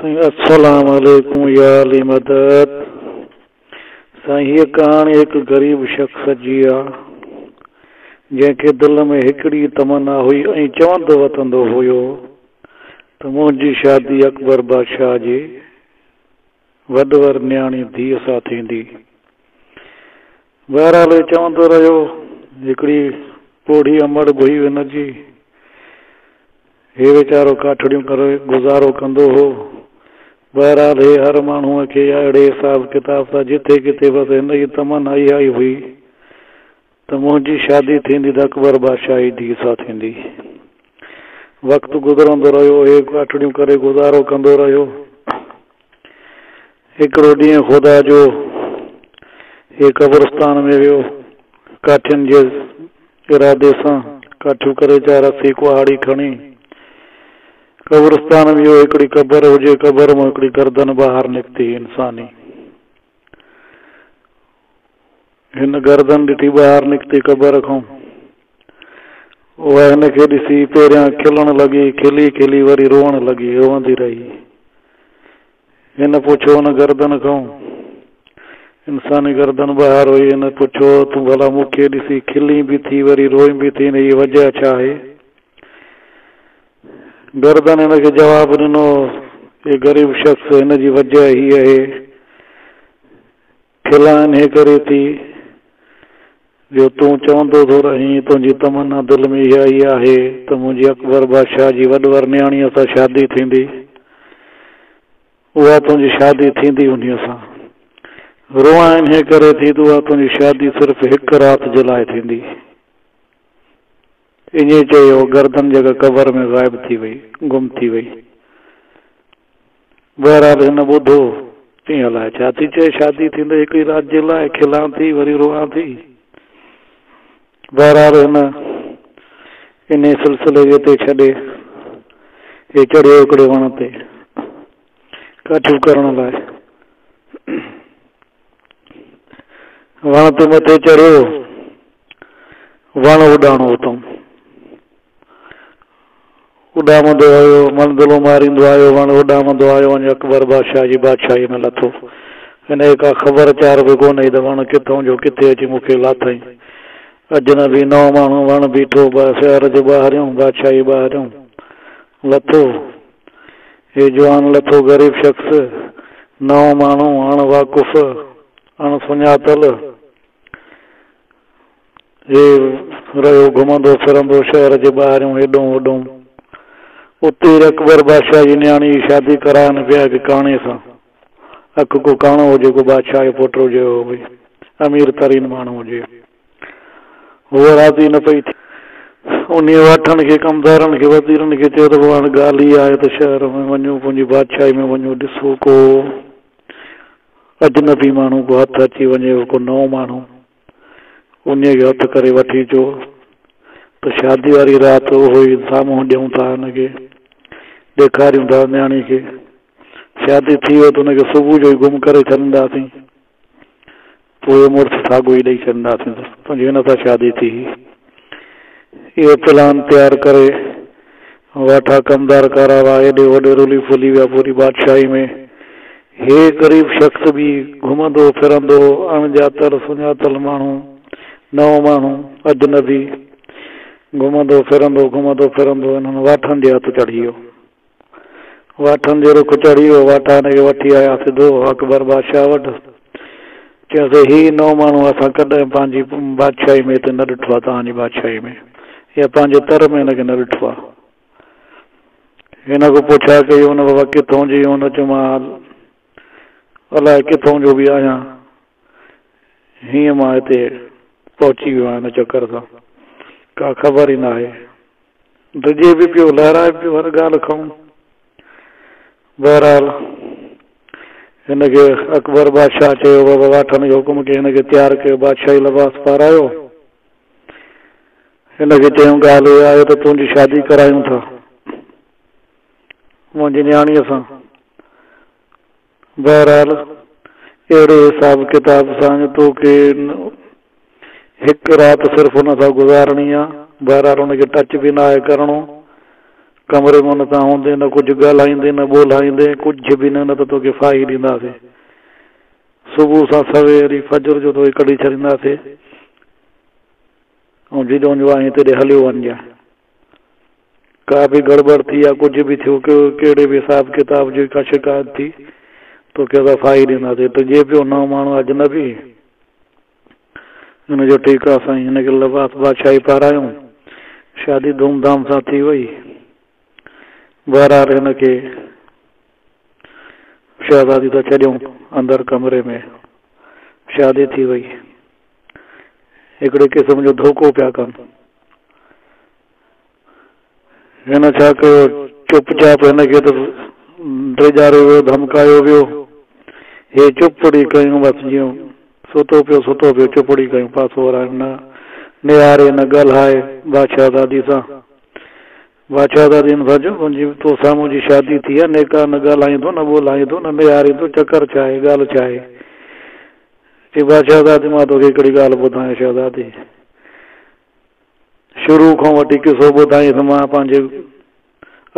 سائين السلام عليڪم يا علي مدد سائين هيء ڪهاڻي هڪ غريب شخص جي آ جنهن کي دل ۾ هڪڙي تمنا هئي ۽ چوندو وتندو هيو ته منهنجي شادي اڪبر بادشاهه جي وڏور نياڻي ڌيء سان ٿيندي. بهرحال هي چوندو رهيو. هڪڙي پوڙهي امڙ به هئي هن جي. هي ويچارو ڪاٺڙيون ڪري گذارو ڪندو هو. بهرحال هي هر ماڻهوء کي يا اهڙي حساب ڪتاب سان جٿي ڪٿي بس هن جي تمنا اها ئي هئي ته منهنجي شادي ٿيندي ته اڪبر بادشاهه جي ڌيء سان ٿيندي. وقت گذرندو رهيو، هي ڪاٺڙيون ڪري گذارو ڪندو رهيو. هڪڙو ڏينهن خدا جو هي قبرستان ۾ ويو، ڪاٺين جي ارادي سان ڪاٺيون ڪري چار رسي ڪهاڙي کڻي قبرستان ۾ ويو، هڪڙي قبر هجي، قبر مان هڪڙي گردن ٻاهر نڪتي انساني. هن گردن ڏٺي ٻاهر نڪتي قبر کان. اها هن کي ڏسي پهريان کلڻ لڳي، کلي کلي وري روئڻ لڳي، روئندي رهي. هن پڇيو ان گردن کان، انساني گردن ٻاهر هئي، هن پڇيو، تون ڀلا مون کي ڏسي کلين به ٿي وري روئين به ٿي، ان جي وجهه ڇا آهي؟ گردن هن کي جواب ڏنو، اي غريب شخص، هن جي وجهه هيء آهي، کلان انهيء ڪري ٿي، جو تون چوندو ٿو رهين، تنهنجي تمنا دل ۾ اها ئي آهي ته منهنجي اڪبر بادشاهه جي وڏور نياڻيء سان شادي ٿيندي. اها تنهنجي شادي ٿيندي انهيء سان. روئان انهيء ڪري ٿي ته اها تنهنجي شادي صرف هڪ رات جي لاء ٿيندي. ائين چئي هوء گردن جيڪا قبر ۾ غائب ٿي وئي، گم ٿي وئي. بهرحال هن ٻڌو، چيائين الائي ڇا ٿي چئي، شادي ٿيندي هڪڙي رات جي لاء، کلان ٿي وري روئان ٿي. بهرحال هن انهي سلسلي کي اتي ڇڏي، هي چڙهيو هڪڙي وڻ تي ڪاٺيون ڪرڻ لاء. وڻ تي مٿي چڙهيو، وڻ اڏاڻو اتئون. اڏامندو آيو، منزلون ماريندو آيو، وڻ اڏامندو آيو، وڃي اڪبر بادشاهه جي بادشاهيء ۾ لٿو. هن کي ڪا خبر چار به ڪونه هئي ته وڻ ڪٿئون جو ڪٿي اچي مون کي لاٿائين. اجنبي نئون ماڻهو وڻ بيٺو شهر جي ٻاهريون، بادشاهيء ٻاهريون لٿو. هي جوان لٿو غريب شخص، نئون ماڻهو، اڻ واقف، اڻ سڃاتل. هي رهيو گهمندو ڦرندو شهر جي ٻاهريون هيڏهون هوڏهون. اتي اڪبر بادشاهه جي نياڻي جي شادي ڪرائن پيا هڪ ڪاڻي سان. اک ڪو ڪاڻو هجي ڪو بادشاهه جو پٽ هجي اهو به امير ترين ماڻهو هجي. هوء راضي نه پئي ٿئي. انهيء واٺن کي ڪمدارن کي وزيرن کي چيو ته بابا هاڻ ڳالهه هيء آهي ته شهر ۾ وڃو پنهنجي بادشاهي ۾ وڃو ڏسو ڪو اجنبي ماڻهو ڪو هٿ اچي وڃيو ڪو نئون ماڻهو. انهيء کي هٿ ڪري وٺي اچو ته شادي واري رات اهو ئي سامهون ڏيون ٿا هن کي ڏيکاريون ٿا نياڻي کي شادي ٿي وئي ته ان کي صبح جو ئي گم ڪري ڇڏينداسين پوء مڙس ساڳو ئي ڏئي ڇڏينداسين ته تنهنجي هن سان شادي ٿي هئي اهو پلان تيار ڪري واٺا ڪمدار ڪاراوا هيڏي هوڏي رلي ڦلي ويا پوري بادشاهي ۾ هي غريب شخص به گهمندو ڦرندو اڻ ڄاتل سڃاتل ماڻهو نئون ماڻهو اجنبي گهمندو ڦرندو گهمندو ڦرندو انهن واٺن جي هٿ چڙهي ويو واٺن جي رخ چڙهي ويو واٺا هن کي وٺي آيا سڌو اڪبر بادشاهه وٽ چيائونس هي نئون ماڻهو اسان ڪڏهن پنهنجي بادشاهي ۾ هتي نه ڏٺو آهي توهان جي بادشاهي ۾ يا پنهنجي تر ۾ هن کي نه ڏٺو آهي. هن کان پڇا ڪئي هن بابا ڪٿون جي هن چيو مان الائي ڪٿون جو به آهيان هيئن مان هتي پهچي ويو آهيان هن چڪر سان ڪا خبر ئي ناهي. ڊڄي به پيو، لهرائي به پيو هر ڳالهه کان. بهرحال هن کي اڪبر بادشاهه چيو، بابا واٺن کي حڪم ڪيائين هن کي تيار ڪيو، بادشاهي لباس پارايو. هن کي چيائون ڳالهه اها آهي ته تنهنجي شادي ڪرايون ٿا منهنجي نياڻيء سان. بهرحال اهڙي حساب ڪتاب سان جو توکي هڪ رات صرف ان سان گذارڻي آ، بهرحال ان کي ٽچ به ناهي ڪرڻو. ڪمري ۾ ان سان هوندين، نه ڪجهه ڳالهائيندين، نه ٻولهائيندين، ڪجهه به نه، نه ته توکي ڦاهي ڏينداسين. صبح سان سوير ئي فجر جو توکي ڪڍي ڇڏينداسين ۽ جيڏانهن جو آهين تيڏي هليو وڃجانء. ڪا به گڙٻڙ ٿي يا ڪجهه به ٿيو، ڪهڙي به حساب ڪتاب جي ڪا شڪايت ٿي، توکي اسان ڦاهي ڏينداسين. ڊڄي پيو نئون ماڻهو اجنبي. هن چيو ٺيڪ آ سائين، هن کي لباس بادشاهي پارايون، شادي ڌوم ڌام سان ٿي وئي. بهرحال هن کي شهزادي ته ڇڏيائون اندر ڪمري ۾، شادي ٿي وئي. هڪڙي قسم جو ڌوڪو پيا ڪن. هن ڇا ڪيو، چپ چاپ هن کي ته ڊيڄاريو ويو، ڌمڪايو ويو. هي چپڙي ڪيون بس جيئن ستو پيو ستو پيو چپڙي ڪيون پاسو ورايو نه نهاري نه ڳالهائي بادشاهزادي سان. بادشاهزادي هن سان چيو تنهنجي توسان منهنجي شادي ٿي آهي نيڪا نه ڳالهائين ٿو نه ٻولهائين ٿو نه نهارين ٿو چڪر ڇا آهي ڳالهه ڇا آهي؟ چي بادشاهزادي مان توکي هڪڙي ڳالهه ٻڌايان شهزادي. شروع کان وٺي قصو ٻڌائينس مان پنهنجي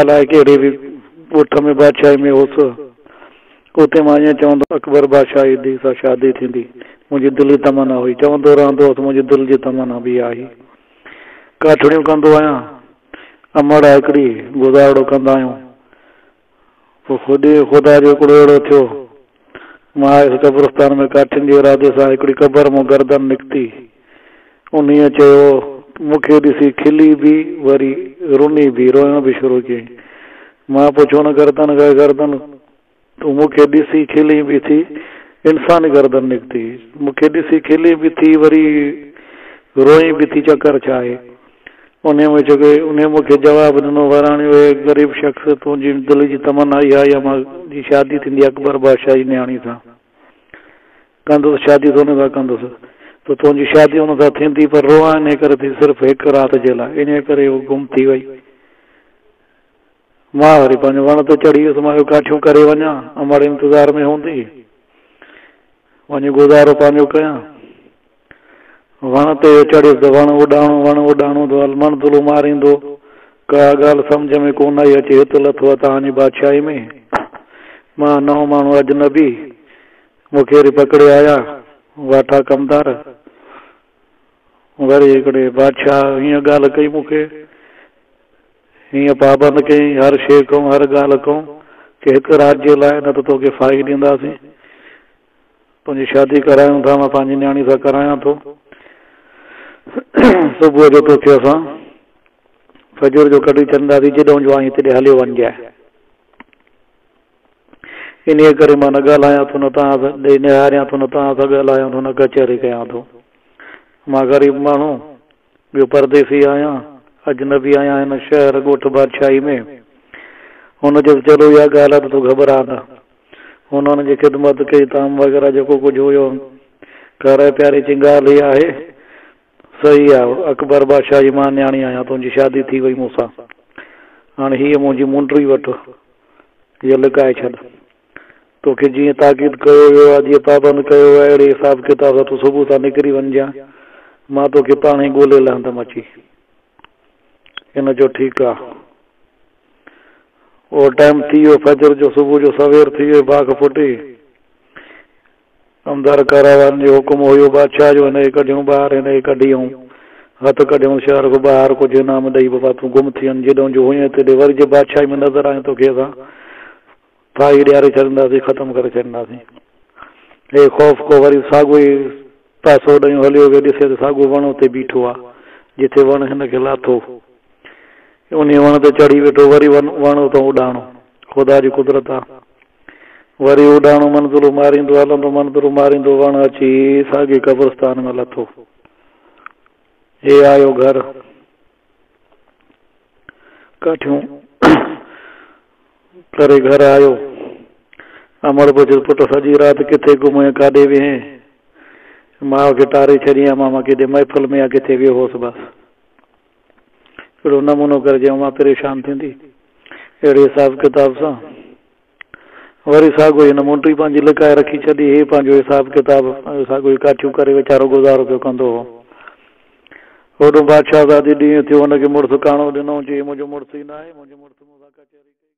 الائي ڪهڙي به ڳوٺ ۾ بادشاهي ۾ هوس اتي مان ائين چوندو اڪبر بادشاهه جي ڌيء سان شادي ٿيندي منهنجي دلي تمنا هئي چوندو رهندو هوس منهنجي دل جي تمنا به آهي ڪاٺڙيون ڪندو آهيان امڙ آهي هڪڙي گذارڙو ڪندا آهيون پوء ڏينهن خدا جو هڪڙو اهڙو ٿيو، مان آيس قبرستان ۾ ڪاٺين جي ارادي سان هڪڙي قبر مان گردن نڪتي. انهيء چيو، مون کي ڏسي کلي به وري رني به، روئڻ به شروع ڪيائين. مان پڇيو ان گردن کان، اي گردن! تون مون کي ڏسي کلين به ٿي، انساني گردن نڪتي، مون کي ڏسي کلين به ٿي وري روئين به ٿي، چڪر ڇا آهي؟ انهيء ۾ چيو انهيء مون کي جواب ڏنو، وراڻيو، اي غريب شخص، تنهنجي دل جي تمنا اها آهي منهنجي شادي ٿيندي اڪبر بادشاهه جي نياڻي سان. ڪندس شادي ته ان سان ڪندس. ته تنهنجي شادي ان سان ٿيندي پر روئان انهيء ڪري ٿي صرف هڪ رات جي لاء. انهيء ڪري هوء گم ٿي وئي. مان وري پنهنجي وڻ تي چڙهي ويس. مان چيو ڪاٺيون ڪري وڃان، امڙ انتظار ۾ هوندي. وڃي گذارو پنهنجو ڪيان. وڻ تي چڙهيس ته وڻ اڏاڻو، وڻ اڏاڻو ته منزلون ماريندو. ڪا ڳالهه سمجهه ۾ ڪونه آئي، اچي هت لٿو آ توهان جي بادشاهي ۾. مان نئون ماڻهو اجنبي، مون کي وري پڪڙي آيا واٺا ڪمدار. وري هڪڙي بادشاهه هيئن ڳالهه ڪئي مون کي، هيئن پابند ڪيائين هر شيء کان، هر ڳالهه کان، ڪي هڪ رات جي لاء نه ته توکي ڦاهي ڏينداسين. تنهنجي شادي ڪرايون ٿا، مان پنهنجي نياڻي سان ڪرايان ٿو. صبح جو توکي اسان فجر جو ڪڍي ڇڏينداسين، جيڏانهن جو آهين تيڏي هليو وڃجانء. انهيء ڪري مان نه ڳالهايان ٿو، نه توهان ڏي نهاريان ٿو، نه توهان سان ڳالهايان ٿو، نه ڪچهري ڪيان ٿو. مان غريب ماڻهو، ٻيو پرديسي آهيان، اجنبي آهيان هن شهر ڳوٺ بادشاهي ۾. هن چيس، چلو اها ڳالهه آهي ته تون گهٻراء نه. هن انهن جي خدمت ڪئي، طعام وغيره جيڪو ڪجهه هيو، کارائي پياري، چيائين ڳالهه اها آهي، صحيح آ، اڪبر بادشاهه جي مان نياڻي آهيان، تنهنجي شادي ٿي وئي مون سان، هاڻي هيء منهنجي منڊري وٺ، هيء لڪائي ڇڏ. توکي جيئن تاڪيد ڪيو ويو آهي، جيئن پابند ڪيو ويو آهي، اهڙي حساب ڪتاب سان تون صبح سان نڪري وڃجانء، مان توکي پاڻهي ڳولي لهندم اچي. هن چيو ٺيڪ آ. اهو ٽائيم ٿي ويو فجر جو صبح جو سوير ٿي ويو باک ڦٽي. ڪمدار ڪاراوارن جو حڪم هيو بادشاهه جو هن کي ڪڍيون ٻاهر هن کي ڪڍي ائون هٿ ڪڍيون شهر کان ٻاهر ڪجهه انعام ڏئي بابا تون گم ٿي وڃ جيڏانهن جو هئين تيڏي وري جي بادشاهي ۾ نظر آئين توکي اسان ڦاهي ڏياري ڇڏينداسين ختم ڪري ڇڏينداسين. هي خوف کان وري ساڳيو ئي پاسو ڏيون هليو ويو ڏسي ته ساڳيو وڻ اتي بيٺو آ جتي وڻ هن کي لاٿو. انهيء وڻ تي چڙهي ويٺو وري وڻ اتان اڏاڻو. خدا جي قدرت آ. وري اڏاڻو منزلون ماريندو هلندو منزلون ماريندو وڻ اچي ساڳئي قبرستان ۾ لٿو. هي آيو گهر. ڪاٺيون ڪري گهر آيو. امڙ پڇيس پٽ سڄي رات ڪٿي گم هئين ڪاڏي ويهين؟ ماء کي ٽاري ڇڏيائين امان مان ڪيڏي محفل ۾ يا ڪٿي ويو هوس بس. اهڙو نمونو ڪري جيئن امان پريشان ٿيندي. اهڙي حساب ڪتاب سان وري ساڳيو ئي هن منڊي پنهنجي لڪائي رکي ڇڏي. هي پنهنجو حساب ڪتاب ساڳيو ئي ڪاٺيون ڪري ويچارو گذارو پيو ڪندو هو. هوڏو بادشاهزادي ڏينهن ٿيو، هن کي مڙس ڪاڻو ڏنو، چي، هي منهنجو مڙس ئي ناهي، منهنجي مڙس مون سان ڪچهري ڪئي.